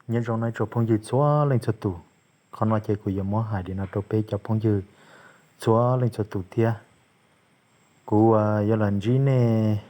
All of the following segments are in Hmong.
Nyob zoo no tsoom phooj ywg txhua leej txhua tus, qhov no ces kuv yuav muab hais li no rau peb cov phooj ywg txhua leej txhua tus thiab. Kuv yuav los ntsib nej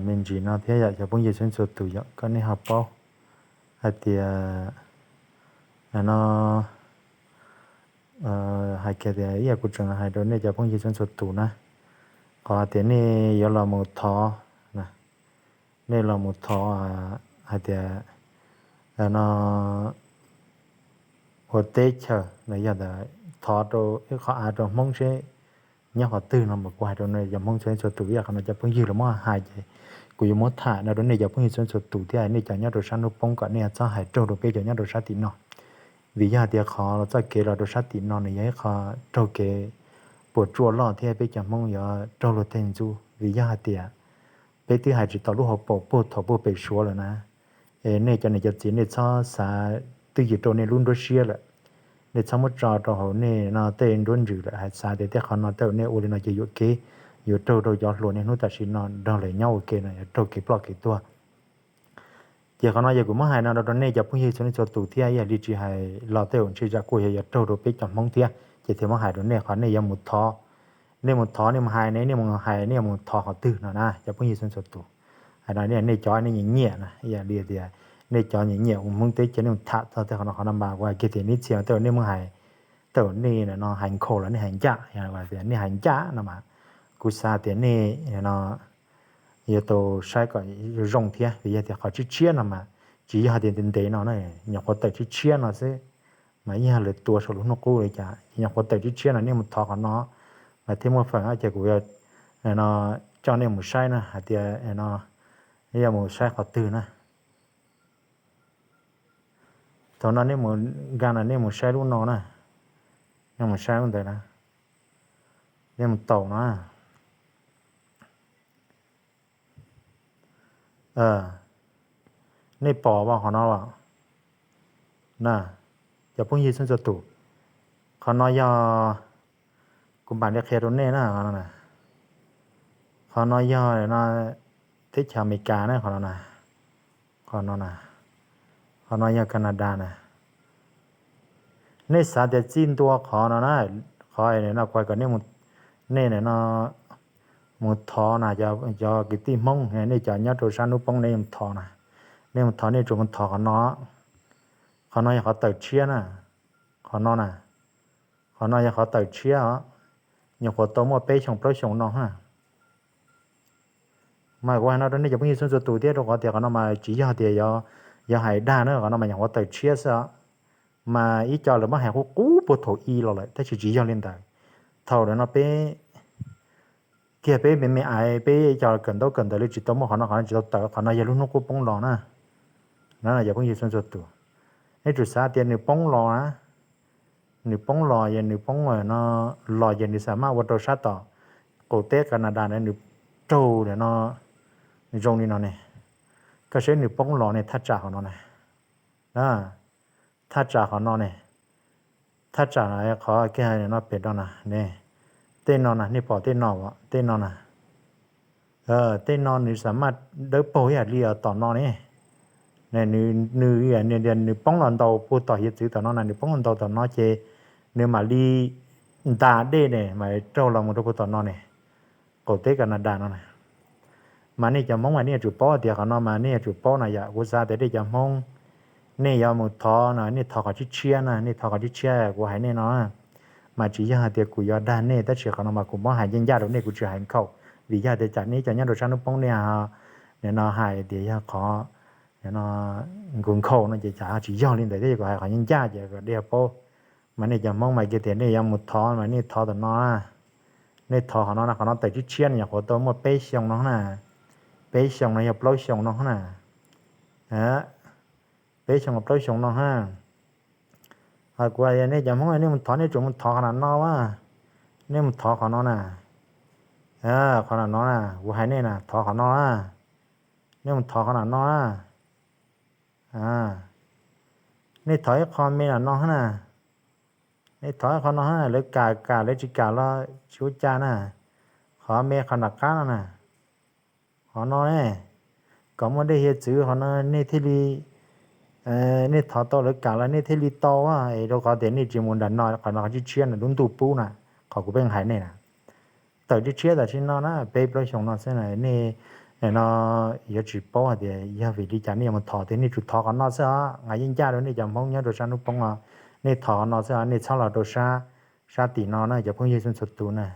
me ntsis no thiab yom, cov phooj ywg txhua leej txhua tus yom, kom nej ho paub hais tias no hais kiag tias ib yam kuv tseem hais rau nej cov phooj ywg txhua leej txhua tus na, qhov tias nej yuav los mus thov, nej los mus thov hais tias no ua teb chaws los yog thov rau ib qhov av rau Hmoob seb nyob qhov twg no mas kuv hais rau nej cov Hmoob txhua leej txhua tus ib yam qhov no cov phooj ywg los muab hais ces kuv yuav muab tham no rau nej cov phooj ywg txhua leej txhua tus thiab nej cov nyob rau sab hnub poob kom nej txhob hais raug rau peb cov nyob rau sab tim no. Vim yog hais tias qhov txoj kev los rau sab tim no nws yog ib qho raug kev puas tsuaj loj thiab peb cov Hmoob yuav raug luag teg ntxub vim yog hais tias peb twb hais tsis tau lub hauv paus puag thaum puag pem Suav lawm na. Es nej cov niam cov txiv nej txhob xav twj ywm rau nej lub nruab siab lawm, nej txhob muab tso rau hauv nej no tej nruab ntsws lawm hais xav tias tej qhov no tej uas nej ua li no ces yuam kev, yuav raug rau cov hluas niaj hnub tam sim no nrog lawv nyob ua ke no yuav raug kev ploj kev tuag. Ces qhov no yog kuv muab hais no rau nej cov phooj ywg txhua leej txhua tus thiab ib yam li tsis hais los tej uas ntshe tsam kuj yog yuav raug rau peb cov Hmoob thiab ces thiaj muab hais rau nej qhov nej yuav mus thov, nej mus thov nej mus hais ne, nej mus hais nej yuav mus thov qhov twg no na cov phooj ywg txhua leej txhua tus. Hais no nej cov nej nyiam nyiam na ib yam li tias nej cov nyiam nyiam ua Hmoob teb chaws nej mus tham txog tej qhov no qhov no mas kuv hais kiag tias nej txhia tej uas nej mus hais, tej uas nej no hais nkhaus los nej hais ncaj, tias nej hais ncaj no mas kuv xav tias nej no yuav tau saib kom zoo thiab vim yog tias qhov tshiab tshiab no mas tsis yog tias ntev ntev no na, nyuam qhuav tawm tshiab tshiab no xwb mas yeej yog lawv tua saum lub hnub qub li cas, nyuam qhuav tawm tshiab tshiab no nej mus thov qhov no mas thiaj muaj feem ces kuv no coj nej mus saib na hais tias no nej yuav mus saib qhov twg na. Thaum no nej mus nkag no nej mus saib lub no na, nej mus saib lub ntawd na, nej mus taus no. Nej pom qhov no los na, cov phooj ywg txhua leej txhua tus, qhov no yog, kuv mam li qhia rau nej na, qhov no yog no teb chaws Amelikas na, qhov no na, qhov no na, qhov no yog Canada na. Nej xav tias txij ntua qhov no na, qhov no kuv hais kom nej, nej no mus thov na, cov kwv tij Hmoob nej cov nyob rau sab hnub poob nej mus thov na, nej mus thov nej tsuas mus thov qhov no, qhov no yog qhov tawm tshiab na, qhov no na, qhov no yog qhov tawm tshiab os, nyuam qhuav tau muaj peb xyoo plaub xyoo no na. Mas kuv hais no rau nej cov phooj ywg txhua txhua tus thiab rau qhov tias qhov no mas tsis yog tias yog hais dag na, qhov no mas nyuam qhuav tawm tshiab xwb os. Mas ib co lawv muab hais qub qub puag thaum i los lawm tab sis tsis yog li ntawd. Thaum no peb kiag peb me me aiv peb ib co kawm ntaub kawm ntawv li tsis tau muaj qhov no, qhov no tsis tau tawm, qhov no yog lub hnub qub poob los na. No yog phooj ywg txhua txhua tus, nej tsum xav tias nws poob los na, nws poob los yog nws poob no, los yog nws xam maj ua rau sab tom qaum teb Canada na nws raug no zoo li no ne. Koj saib nws poob los ne, thaj tsam qhov no na, thaj tsam qhov no ne, thaj tsam qhov kiag no pem no na ne, tej no na nej pom tej no, tej no na, tej no nws xam maj dawb paug ib yam li tom no ne. Nws, nws poob los ntaus puag tom hiav txwv tom no na, nws poob los ntaus tom no ces nws mam li ntas dej ne mam raug los mus rau puag tom no ne, qaum teb Canada no na. Mas nej cov Hmoob mas nej yuav tsum paub tias qhov no mas nej yuav tsum paub na yom. Kuv xav tias nej cov Hmoob nej yuav mus thov no nej thov qhov tshiab tshiab na, nej thov qhov tshiab tshiab kuv hais nej no. Mas tsis yog hais tias kuv yuav dag nej tab sis qhov no mas kuv muab hais ncaj ncaj rau nej, kuv tsis hais nkhaus vim yog tias tsam nej cov nyob rau sab hnub poob nej no hais tias yog qhov no nkhaus nkhaus no ces tsam tsis yog li ntawd thiab, kuv hais qhov ncaj ncaj ces kom nej paub. Mas nej cov Hmoob mas kiag tias nej yuav mus thov mas nej thov tom no, nej thov qhov no na, qhov no tawm tshiab tshiab no nyuam qhuav tau muaj peb xyoo no na, peb xyoo no yog plaub xyoo no na, peb xyoo plaub xyoo no na. Kuv hais nej cov Hmoob nej mus thov nej tsum mus thov qhov no na, nej mus thov qhov no na, qhov no na, kuv hais nej na thov qhov no na, nej mus thov qhov no na. Nej thov ib qho me no no na, nej thov ib qho no na, lawv kam kam lawv tsis kam los tsis ua cas na. Qhov me qhov nram qab no na, qhov no ne, kom muaj dej hiav txwv qhov no nej thiaj li nej thov tau lawv kam los nej thiaj li tau, es rau qhov tias nej tsis mus nram no, qhov no qhov tshiab tshiab na, lub ntuj pub na, qhov kuv pheej hais nej na. Tawm tshiab tshiab tam sim no na, peb plaub xyoos no xwb na, nej no yuav tsis paub hais tias yog vim li cas nej yuav mus thov tias nej tsum thov qhov no xwb os. Nqa yeej ncaj rau nej cov Hmoob nyob rau sab hnub poob os, nej thov qhov no xwb os, nej txhob los rau sab, sab tim no na cov phooj ywg txhua txhua tus na.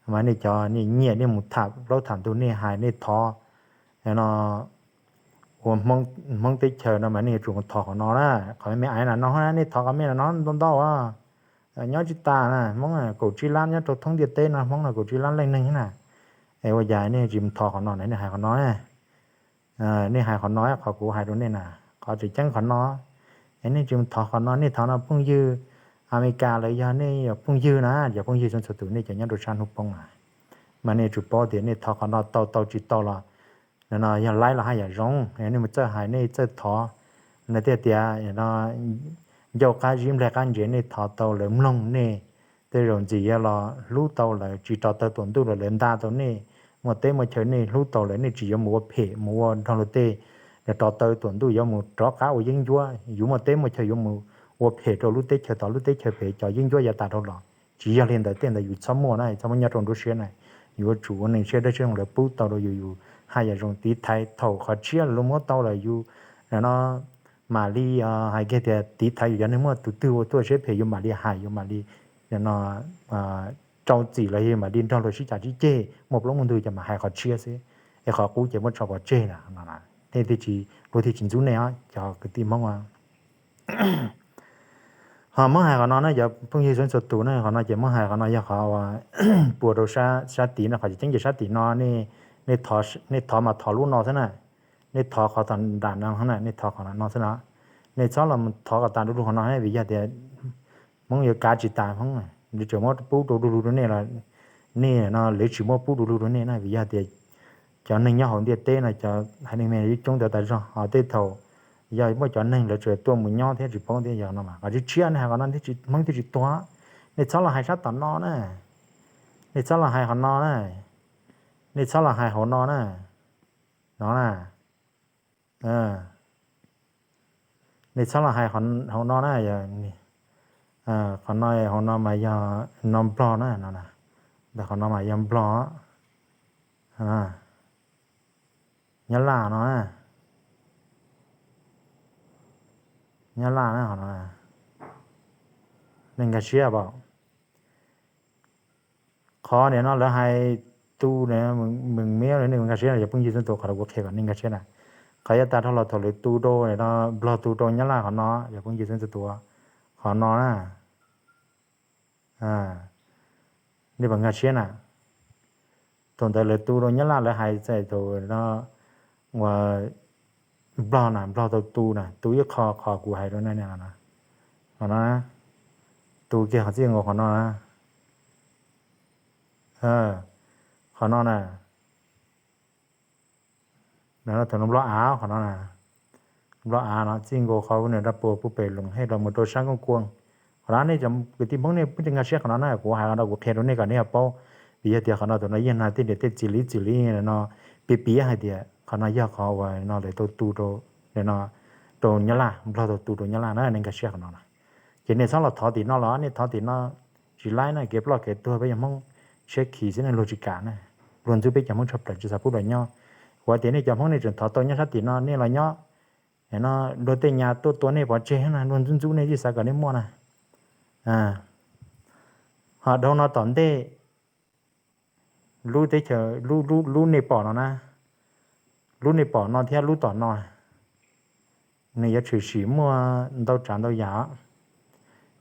Mas nej cov nej nyiam nej mus tham plaub tham ntug nej hais nej thov no ua Hmoob teb chaws no mas nej yuav tsum mus thov qhov no na, qhov me me aiv na no, nej thov qhov me no ntau ntau, nyob tsis tas na, Hmoob kaum tsib lab nyob rau thoob ntiaj teb no, Hmoob no kaum tsib lab leej neeg na. Es ua cas nej tsis mus thov qhov no na, nej hais qhov no, nej hais qhov no, qhov kuv hais rau nej na, qhov tseem ceeb qhov no. Es nej tsis mus thov qhov no, nej thov no phooj ywg Amelikas lawv yog nej phooj ywg na, cov phooj ywg txhua txhua tus nej cov nyob rau sab hnub poob na, mas nej tsum paub tias nej thov qhov no tau tau tsis tau los no yog laib los haj yam zoo, nej mus txawj hais nej txawj thov no tiag tias no ncauj qab zib nplaig qab ntsev nej thov tau lawv mloog nej, tej zaum ntxim yog los hlub tau lawv, tsis rov taw tuam ntuj los lawv nta tau nej, muaj teb muaj chaw nej hlub tau lawv, nej tsis yuav mus ua phem mus ua nrog luag tej rov taw tuam ntuj yuav mus rov qab ua yeeb ncuab, yus muaj teb muaj chaw yuav mus ua phem rau lub teb chaws tod lub teb chaws pem, cov yeeb ncuab yav tas dhau los. Tsis yog li ntawd, tej ntawd yus txhob muaj na, txhob muaj nyob rau nruab siab na. Yuav tsum ua neeg siab dawb siab zoo lawv pub tau rau yus, yus haj yam zoo tiv thaiv thaum qhov tshiab lawv muab tau lawm yus no mam li hais kiag tias tiv thaiv yus cov neeg muaj tus twg ua tuaj siab phem yus mam li hais, yus mam li no rau txim los yus mam li nrog luag sib cav sib ceg, muaj plaub muaj ntug ces mam hais qhov tshiab xwb, es qhov qub ces muab tso pov tseg na. Nej thiaj tsis, luag thiaj tsis ntxub nej os cov kwv tij Hmoob. Ho Hmoob hais qhov no na, cov phooj ywg txhua txhua tus na, qhov no ces Hmoob hais qhov no yog qhov puas rau sab tid no, qhov tseem ceeb ces sab tim no nej thov mas thov lub no xwb na, nej thov qhov tom nram no na, nej thov qhov no xwb na. Nej txhob los thov kom tas du lug qhov no, vim yog tias Hmoob yuav kav tsis tas Hmoob, lawv tseem muab pub rau du lug rau nej los nej no lawv tsis muab pub du lug rau nej na, vim yog tias cov neeg nyob hauv ntiaj teb no cov haiv neeg me yuav coob ntawd tas zog, ho tej thaum yog muaj cov neeg lawv tseem tuaj mus nyob thiab tsis paub thiab. Yog no mas qhov tshiab tshiab nej hais qhov no Hmoob thiaj tsis tuag. Nej txhob los hais sab tom no na, nej txhob los hais qhov no na, nej txhob los hais hauv no na, no na. Nej txhob los hais hauv no na, qhov no hauv no mas yog no Nplog na, ntawm qhov no mas yog Nplog, Nyab Laj no, Nyab Laj na, nej nkag siab pom. Qhov nim no lawv hais tu, meem miab nej nkag siab, yog phooj ywg txhua tus, qhov kuv qhia kom nej nkag siab na. Qhov yav tas dhau los thaum lawv tu rau no, Nplog tu rau Nyab Laj qhov no, yog phooj ywg txhua tus, qhov no na, nej puas nkag siab na? Thaum ntawd lawv tu rau Nyab Laj lawv hais txais thaum no uas Nplog na, Nplog tau tu na, tu ib qho qhov kuv hais rau nej, qhov no, tu kiag qhov txij nkaus qhov no, qhov no na, thaum no Nplog av qhov no na, Nplog av no txij nkaus qhov nws rau puag pem Loos Hej los mus rau sab Nkauj Kuaj. Qhov no nej cov kwv tij Hmoob nej pheej nkag siab qhov no na, kuv hais qhov no kuv qhia rau nej kom nej ho paub, vim yog tias qhov no thaum no yeej hnav tej niam tej txiv liv txwm li no, piav piav hais tias qhov no yog qhov uas no lawv tau tu rau, no rau Nyab Laj, Nplog tau tu rau Nyab Laj na, nej nkag siab qhov no na. Ces nej txhob los thov tim no los, nej thov tim no tsis laib na, kev ploj kev tuag peb cov Hmoob siab khiv xwb nej, luag tsis kam na, luag ntxub peb cov Hmoob tshaj plaws tsis xav pub luag nyob. Kuv tias nej cov Hmoob nej tseem thov tau nyob sab tim no, nej los nyob no luag tej nyab tuaj tua nej pov tseg na, luag ntxub ntxub nej tsis xav kom nej muaj na. Ho dhau no tom ntej, lub teb chaws, lub nej pom no na, lub nej pom no thiab lub tom no, nws yuav tshwm sim muaj ntau tsav ntau yam.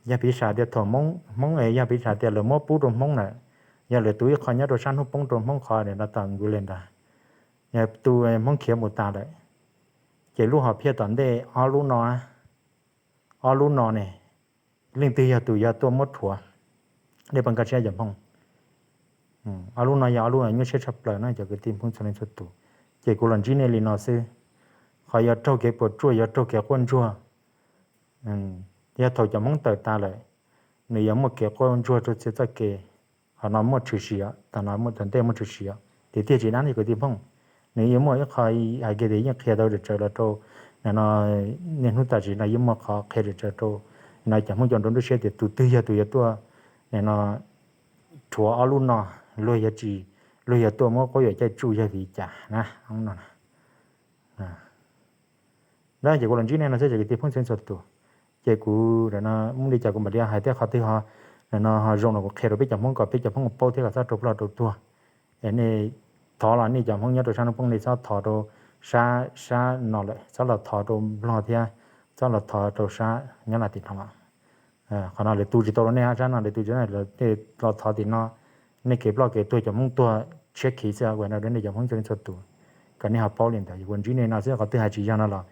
Yog piv xam tias thaum Hmoob, Hmoob es yog piv xam tias lawv muab pub rau Hmoob lawm, yog lawv tu ib qho nyob rau sab hnub poob rau Hmoob qhov no tom nkaus li ntawd, yog tu Hmoob khiav mus tas lawm, ces lub hom phiaj tom ntej ob lub no, ob lub no ne, leej twg yog tus yuav tuaj muab rhuav? Nej puas nkag siab cov Hmoob? Ob lub no yog ob lub nyuaj siab tshaj plaws na cov kwv tij Hmoob txhua leej txhua tus. Ces kuv los ntsib nej li no xwb, qhov yuav raug kev puas tsuaj yuav raug kev quaj ntsuag. Yog thaum cov Hmoob tawm tas lawm, nws yuav muaj kev quaj ntsuag rau txhia txoj kev. Qhov no muaj tshwm sim, tam no muaj tom ntej muaj tshwm sim tiag tiag tsis dab nej kwv tij Hmoob. Nws yeej muaj ib qho hais kiag tias yeej qhia tau tsawv los rau no, niaj hnub tam sim no yeej muaj qhov qhia rau no cov Hmoob cov nruab nruab siab tias tus twg yog tus yuav tuaj no rhuav ob lub no, luag yuav tsis, luag yuav tuaj muab quab yuam caij tsuj yog vim cas na. Ces kuv los ntsib nej no xwb cov kwv tij phooj ywg txhua tus, ces kuv muaj li cas kuv mam li hais thiab qhov twg ho no ho zoo los kuv qhia rau peb cov Hmoob kom peb cov Hmoob paub thiab kom txhob rau ploj rau tuag. Es nej thov los nej cov Hmoob nyob rau sab Naj Phooj nej txhob thov rau sab, sab no lawm, txhob los thov rau Nplog thiab txhob los thov rau sab nyob Lav tim no. Qhov no lawv tu tsis tau rau nej, sab no lawv tu tsis tau, nej los thov tim no, nej kev ploj kev tuag cov Hmoob tuag tshiab khiv xwb, ua no rau nej cov Hmoob txhua leej txhua tus kom nej ho paub li ntawd. Kuv ntsib nej no xwb, qhov twg hais tsis yog no los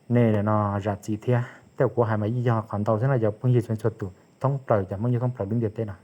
nej no zam txim thiab. Tej kuv hais mas yeej yog qhov ntau xwb no cov phooj ywg txhua txhua tus thoob plaws cov Hmoob nyob thoob plaws lub ntiaj teb no.